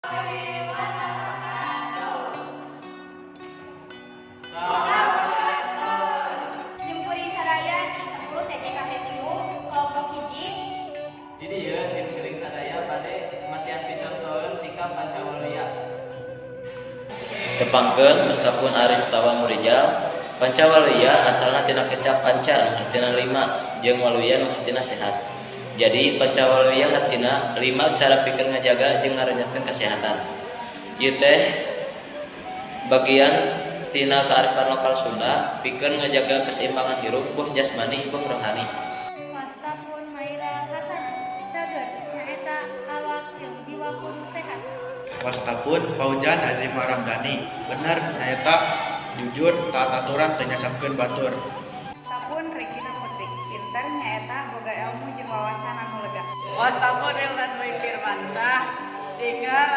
Sim kuring sadaya ti 10 TJKT 3 kelompok 1. Di dieu sim kuring sadaya bade masihan picontoheun sikap pancawaluya. Tepangkeun, Mustafun Arif Tawa Murijal. Pancawaluya asalna tina kecap panca nu hartina lima jeung waluya nu hartina sehat. Jadi, pancawaluya hartina lima cara pikeun ngajaga jeung ngarenyatkeun kasehatan. Ieu teh bagian tina kearifan lokal Sunda pikeun ngajaga keseimbangan hirup, boh jasmani boh rohani. Wasta pun Maila Hasanah, cager nyaeta awak jeung jiwa kudu sehat. Wasta pun Fauzan Azima Ramdhani, bener nyaeta jujur, taat aturan, teu nyasabkeun batur. Wastapun Regina Putri, pinter nyaeta boga ilmu jeung wawasan anu lega. Wastapun Rildan Dwi Firmansyah, singer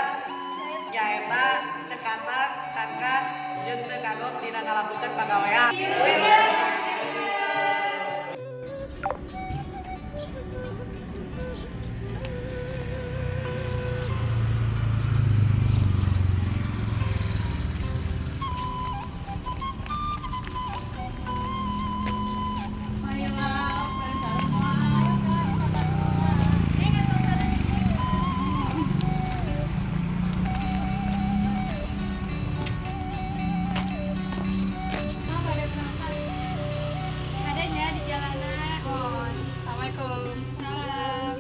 nyaeta cekatan, cangkas, jeung teu kagok dina ngalakukeun pagawean. Adanya di jalanan. Assalamualaikum. Salam.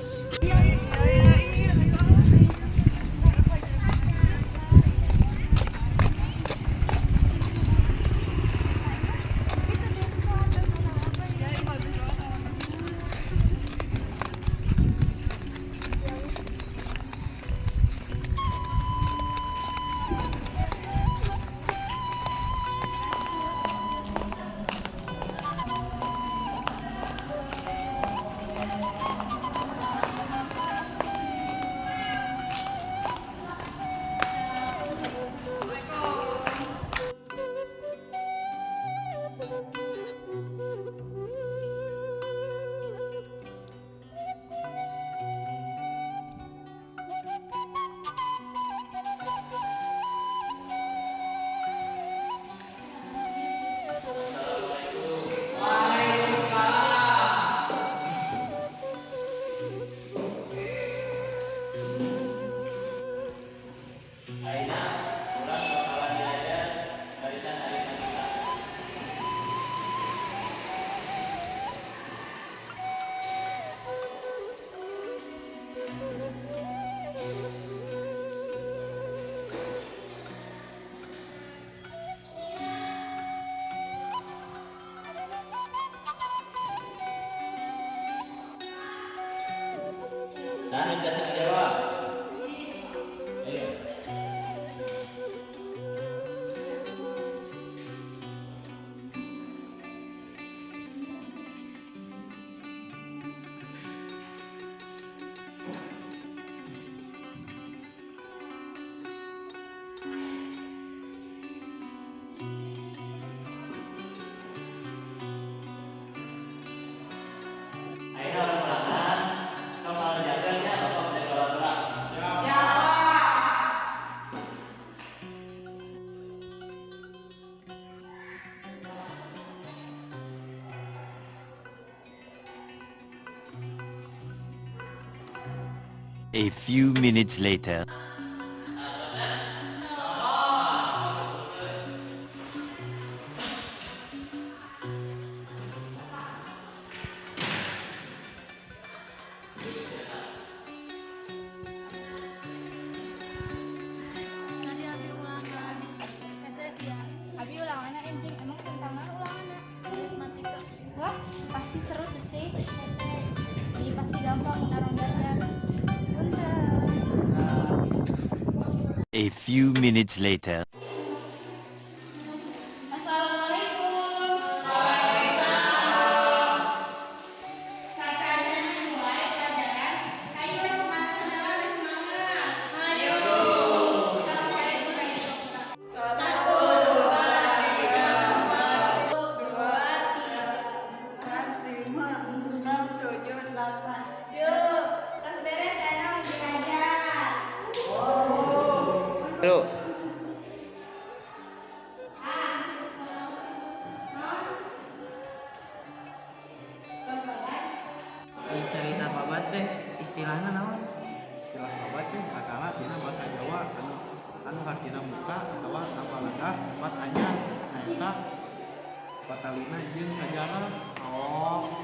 Ayeuna urang bakalan diajar barisan aritmatika. Saha nu tiasa ngajawab? Ayo. Ayeuna urang ulangan, sok ngalanjutkeun nya, Bapak bade sholat heula. A few minutes later. Tadi abi ulangan SS ya. Abi ulangannya enjing, emang tentang mana ulangannya? Aritmatika. Wah, pasti seru sih. SS. Ini pasti gampang narang belajar. Punten. A few minutes later. Assalamualaikum. Waalaikumsalam. Saatnya mulai pelajaran. Ayo pemanasan dalam, semangat. Ayo. Kita mulai buka. Satu, dua, tiga, empat, dua, tiga. 4, 5, 6, 7, 8. Yuk, tos beres, saya mau belajar. Tilu. Ari carita babad teh istilahna naon? Istilah babad teh asalna tina bahasa Jawa anu hartina muka atawa ngabaladah tempat anyar, nyaeta patalina jeung sajarah. Oh.